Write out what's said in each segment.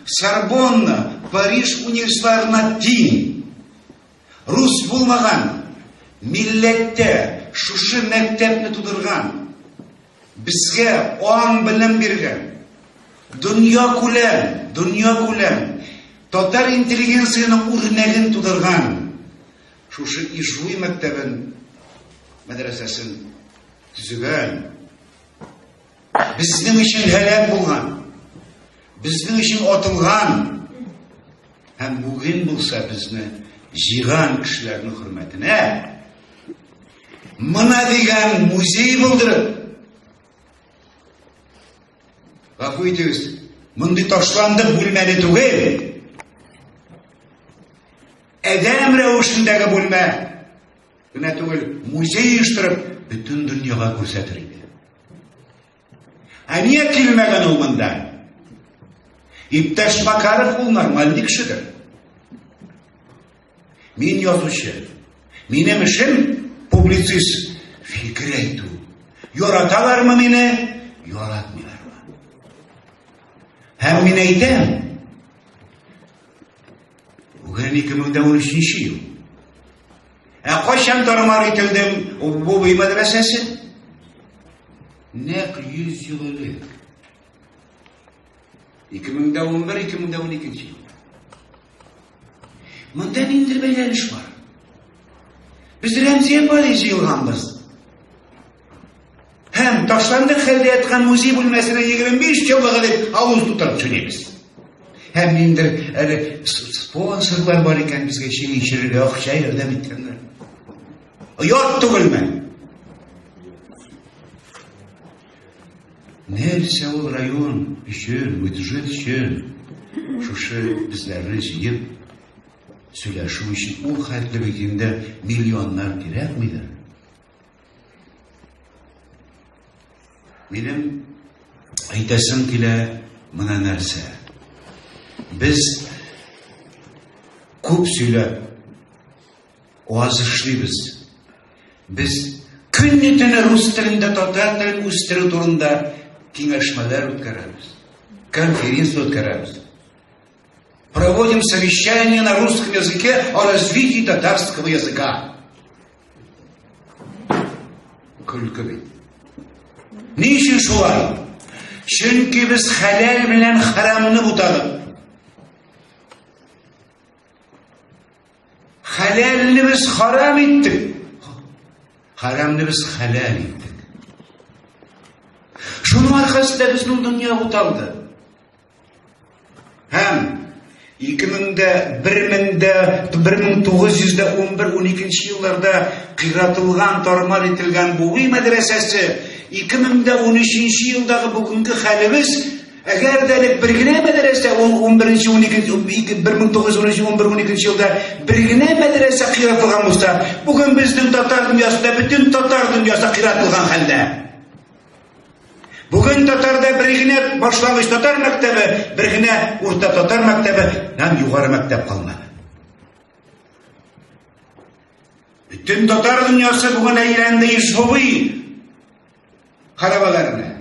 Сорбонна, Париж университетларына тиң. Рус булмаган милләттә шушы мәктәпне тудырган, безгә аң-белем биргән, дөнья күләм, дөнья күләм татар интеллигенцияның үрнәген тудырган шушы Ижуй мәктәбен, мәдрәсәсен төзегән, безнең өчен һәлак булган, безнең өчен атылган һәм бүген булса безне җыйган кешеләрнең хөрмәтенә мына дигән музей булдырып, гафу итегез, мондый ташландык бүлмәне түгел, адәм рәвешендәге бүлмә генә түгел, музей оештырып, бөтен дөньяга күрсәтер иде. Ә нигә килмәгән ул монда? Иптәш Макаров ул нормальный кешедер. Мин язучы. Минем эшем публицист фикер әйтү. Яраталармы мине? Яратмыйлармы? Һәм мин әйтәм, бүген 2013 ел. Ә кайчан тармар ителде Бубый мәдрәсәсе? Нәкъ 100 ел элек. 2011-2012 ел. Монда ниндидер бәйләнеш бар. Без Рәмзия апа җыелганбыз. Һәм ташландык хәлдә яткан музей бүлмәсенә 25 еллыгы дип авыз тутырып сөйлибез. Һәм ниндидер әле спонсорлар бар икән безгә чәй эчерергә акча ярдәм иткәннәр. Оят түгелме? Нәрсә ул район өчен, бюджет өчен шушы безләрне җыеп сөйләшү өчен ул хәтле бит инде миллионнар кирәкмидер. Минем әйтәсем килә менә нәрсә. Без күп сөйләп аз эшлибез. Без көне төне рус телендә татар телен үстерү турында киңәшмәләр үткәрәбез, конференция үткәрәбез. Проводим совещание на русском языке о развитии татарского языка. Көлке бит. Ни өчен шулай? Чөнки без хәләл белән хәрамны бутадык. Хәләлне без харам иттек. Харамны без хәләл иттек. Шуның аркасында безнең дөнья буталды. Һәм 2001-1911-12 елларда кыйратылган, тармар ителгән Бугый мәдрәсәсе 2013 елдагы бүгенге хәлебез, әгәр дә элек бер генә мәдрәсә ул 11 12 1913 11 12 елда бер генә мәдрәсә кыйратылган булса, бүген безнең татар дөньясында бөтен татар дөньясы кыйратылган хәлдә. Бүген татарда бер генә башлангыч татар мәктәбе, бер генә урта татар мәктәбе һәм югары мәктәп калмады. Бөтен татар дөньясы бүген әйләнде Ишбубый харабаларына.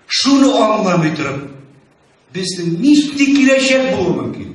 Шуны аңламый торып, безнең нинди киләчәк булуы мөмкин?